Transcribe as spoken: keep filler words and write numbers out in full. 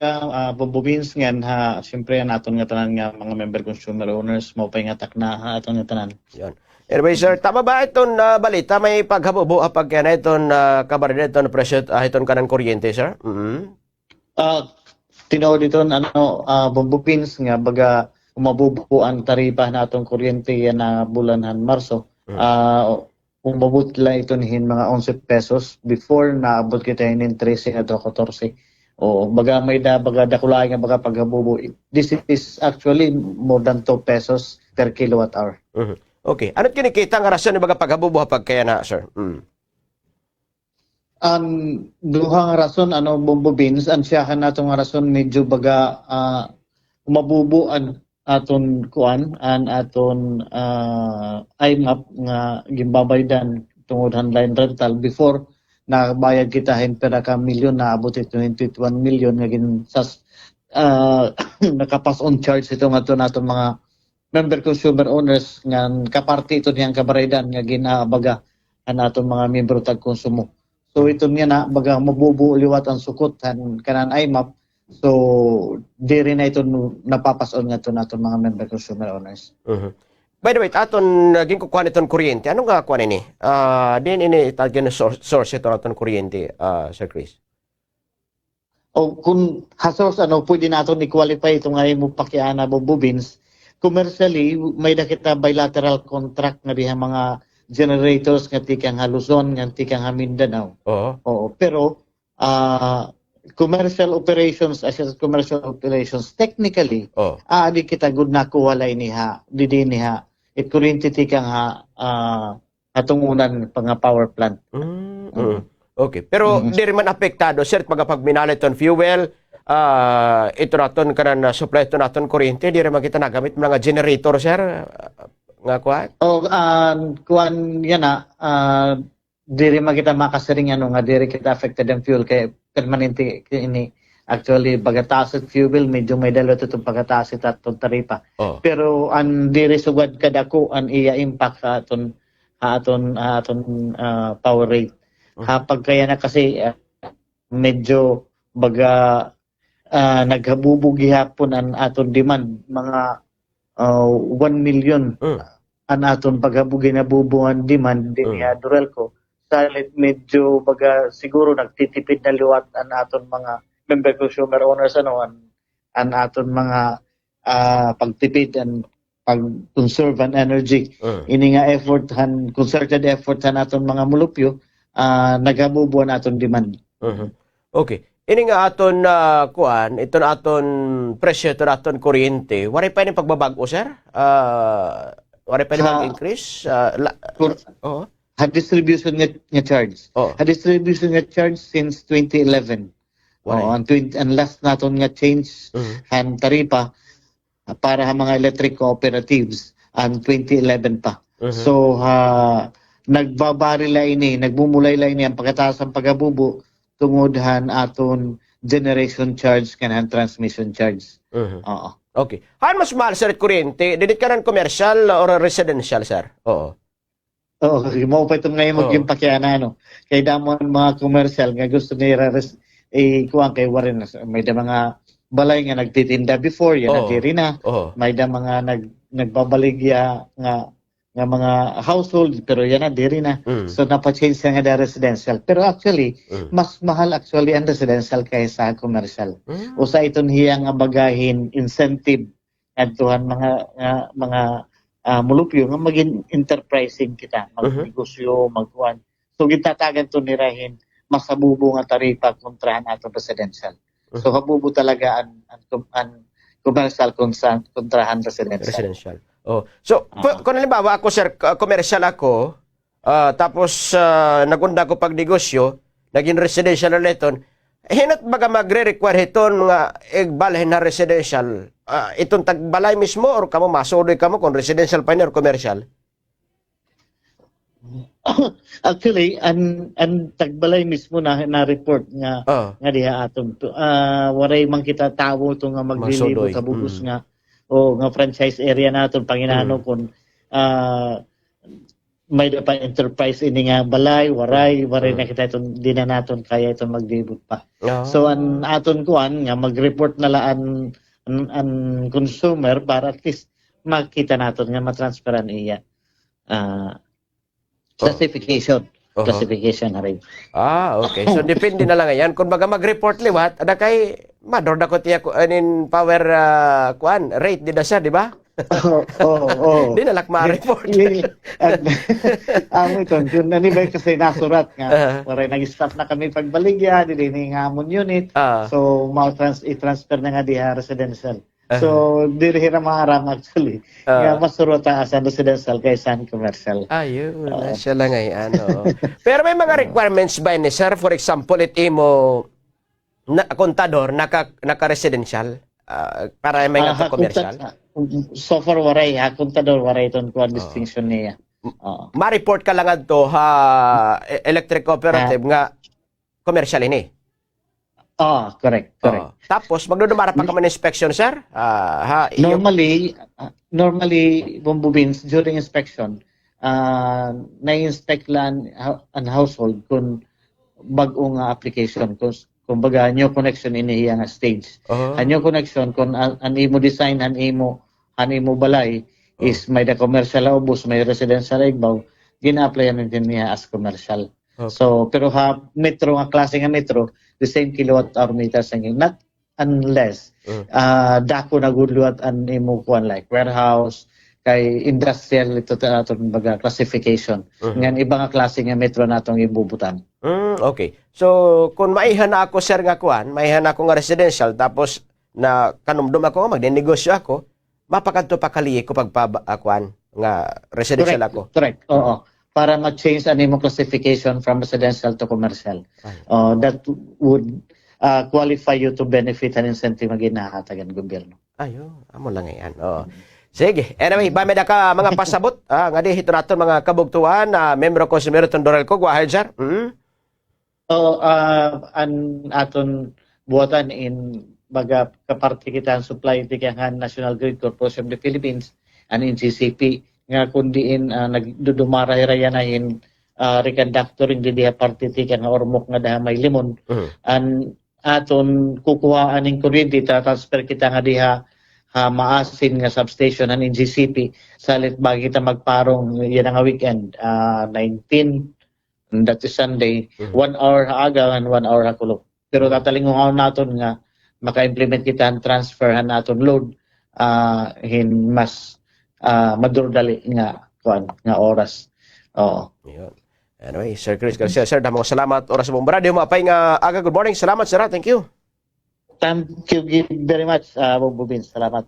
ah, Bombo Beans, ngan ha, siyempre, an aton nga tanan nga mga member consumer owners, maupay nga takna ha aton nga tanan. Yon. Anyway, sir, tama ba iton, ah, balita may paghabubo ha pagkayana iton, ah, kabarida iton presyo, ah, iton kanan kuryente, sir? Mm. Ah, tinuod iton, ano, ah, Bombo Beans, nga baga umabubo an taripa han aton kuryente yana bulan han Marso. Mm. Ah, umabot la iton hin mga onse pesos. Before, naabot kita hin trese ngadto ha katorse. Oo, baga may-ada, baga dakulaay nga baga paghabubo. This is actually more than two pesos per kilowatt hour. Mhm. Okay. Ano it kinikita nga rason hin baga paghabubo ha pagkayana, sir? Mm. An duha nga rason, ano, Bombo Beans, an siyahan nato nga rason, medyo baga, ah, umabubo an aton kuan, an aton, ah, I M A P nga ginbabaydan tungod han line rental. Before, nabayad kita hin pira ka milyon, naabot ito hin twenty-one million nga gin-, sas-, ah, naka-pass on charge ito ngadto naton mga member consumer owners, ngan kaparte ito hiyang kabaraydan nga gin-aabaga an aton mga miyembro tagkonsumo. So, ito niya na, baga mabubo liwat an sukot han kanan I M A P. So, diri na ito napapas-on ngadto naton mga member consumer owners. Mhm. By the way, aton, uh, ginkukuha niton kuryente. Ano nga kuha nini? Ah, diin ini ta-, gin-source, source ito naton kuryente, ah, Sir Chris? O, kun ha source, ano, pwede naton i-qualify ito nga imo pakiana, Bombo Beans. Commercially, may-ada kita bilateral contract nga diha mga generators nga tikang ha Luzon, nga tikang ha Mindanao. Oo. Oo, pero, ah, commercial operations, as in commercial operations, technically, oh, ah, di kita gud nakuha la ini ha, di, di ini ha, it kuryente tikang ha, ah, aton unan pa nga power plant. Mm, mm. Okay. Pero diri man apektado, sir, pag, pag minala iton fuel, ah, ito naton kanan, ah, supply ito naton kuryente, diri man kita nagamit mga generator, sir, ah, nga kuan? O, ah, kuan yana, ah, diri man kita makasiring, ano, nga diri kita affected an fuel kay permanente ini. Actually, pagkataas it fuel, medyo may-ada liwat iton pagkataas it aton taripa. Oh. Pero an diri sugad kadako an iya impact ha aton ha aton, ha aton, ah, power rate. Mhm. Ha pagkayana kasi, ah, medyo baga, ah, naghabubo gihapon an aton demand, mga, ah, one million an aton paghabubo, ginabubo an demand dinhi ha Duralco. Salit medyo baga siguro nagtitipid na liwat an aton mga member consumer owners, ano, an, an aton mga, ah, pagtipid an pag-conserve an energy. Mm. Ini nga effort han, concerted effort han aton mga mulupyo, ah, naghabubo an aton demand. Mhm. Okay. Ini nga aton, ah, kuan, iton aton presyo, iton aton kuryente, waray pa ini pagbabag-o, sir? Ah, waray pa ini mag-increase? Ah, la-, oo. Ha distribution nga, nga charge. Oh. Ha distribution nga charge since twenty eleven. Waray. Oo, an twenty, an last naton nga change han taripa, para ha mga electric cooperatives, an twenty eleven pa. Mhm. So, ha, nagbabari la ini, nagmumulay la ini an pagkataas han paghabubo tungod han aton generation charge ngan han transmission charge. Mhm. Oo. Okay. Han mas mahal, sir, kuryente, didi kanan commercial or residential, sir? Oo. Oo, mao pa iton nga imo ginpakiana, ano. Kay damo an mga commercial nga gusto nira res-, eh, kuan kay waray na, may-ada mga balay nga nagtitinda before, yana diri na. Oo. May-ada mga nag-, nagbabaligya nga, nga mga household, pero yana diri na. Mm. So, napa-change siya ngada residential. Pero actually, mas mahal actually an residential kaysa commercial. Mm. Usa iton hiya nga baga hin incentive ngadto han mga, nga, mga, ah, mulupyo nga magin enterprising kita, magnegosyo, magkuan. So, gintatagan to nira hin mas habubo nga taripa kontra han aton residential. So, habubo talaga an, an, an commercial kontra, kontra han residential. Residential. Oh. So, ku-, kun halimbawa ako, sir, k-, commercial ako, ah, tapos, ah, nag-unda ako pagnegosyo, nagin residential na la iton. Hin-o it baga magre-require hiton nga igbalhin ha residential? Ah, iton tagbalay mismo or kamo masuroy kamo kon residential pa ini or commercial? Actually, an, an tagbalay mismo na, na-report nga, nga diha aton to. Ah, waray man kita tawo to nga maglilibot ha bug-os nga, o nga franchise area naton, panginano kon, ah, may-ada pa enterprise ini nga balay, waray, waray na kita iton, di na naton kaya iton maglibot pa. So, an aton kuan nga mag-report na la an, an, an consumer para at least makita naton nga matransfer an iya, ah, classification. Classification, hari. Ah, okay. So, depende na la ngay-an. Kon baga mag-report liwat, ada kay madordakot iya ko, anin power, ah, kuan, rate, di na siya, di ba? Oo, oo, oo. Di na la ak ma-report. Di, di, an-, amo iton, kun ano ba kasi nasurat nga, waray, nag-stop na kami pagbaligya, didi ini nga amon unit. So, ma-trans-, i-transfer na nga diha residential. So, diri hira maaram actually. Nga mas surota as an residential kaysa an commercial. Ayun, siya la ngay-an, oo. Pero may mga requirements ba ini, sir? For example, it imo na, kontador, naka, naka-residential, ah, para may nga commercial? So far, waray. Ha kontador, waray iton kuan distinction niya. Ma-report ka la ngadto ha e-, electric cooperative nga commercial ini. Ah, correct, correct. Tapos, magdudumara pa kamo hin inspection, sir? Ah, ha, iyo- Normally, ah, normally, Bombo Beans, during inspection, ah, na-inspect la an, an household kun bag-o nga application, kun, kumbaga, new connection ini hiya nga stage. An new connection, kun an, an imo design, an imo, an imo balay, is may-ada commercial ha ubos, may residential ha igbaw, gina-applyan niya as commercial. So, pero ha metro nga klase nga metro, the same kilowatt hour meter sa inyo. Not unless, ah, dako na gud liwat an imo kuan, like warehouse, kay industrial ito ta-, aton baga classification. Ngan iba nga klase nga metro naton ibubutan. Mm, okay. So, kun maiha na ako, sir, nga kuan, maiha na ako nga residential, tapos nakanumdom ako nga magninegosyo ako, mapakadto pa kalihi ko pagpa-, ah, kuan, nga residential ako. Correct. Oo. Para ma-change an imo classification from residential to commercial. Uh, that would, uh, qualify you to benefit han incentive nga ginhahatag han gobyerno. Ayo, amo la ngay-an. Oo. Sige. Anyway, ba may-ada ka mga pasabot? Ah, ngadi hiton aton mga kabugtoan, ah, miyembro ko si Meriton Dorel ko, go ahead, sir. Mm? Oo, ah, an aton buhatan in baga kaparte kita han supply tikang han National Grid Corporation of the Philippines, an N G C P, nga kun diin, ah, nagdudumara hira yana hin, ah, reconductoring didi ha parte tikang ha Ormoc ngada ha May Limon. An aton kukuhaan hin kuryente, ta-transfer kita ngadi ha, ha Maasin nga substation han N G C P, salit bagi kita magparong yana nga weekend, ah, nineteen, that is Sunday, one hour ha aga and one hour ha kulop. Pero tatalinguhon naton nga maka-implement kita han transfer han aton load, ah, hin mas, ah, madurdali nga, kuan, nga oras. Oo. Yun. Anyway, Sir Chris Garcia, sir, damo nga salamat oras mo. Radyo Maupay nga Aga, good morning. Salamat, sir, ha. Thank you. Thank you very much, ah, Bombo Beans. Salamat.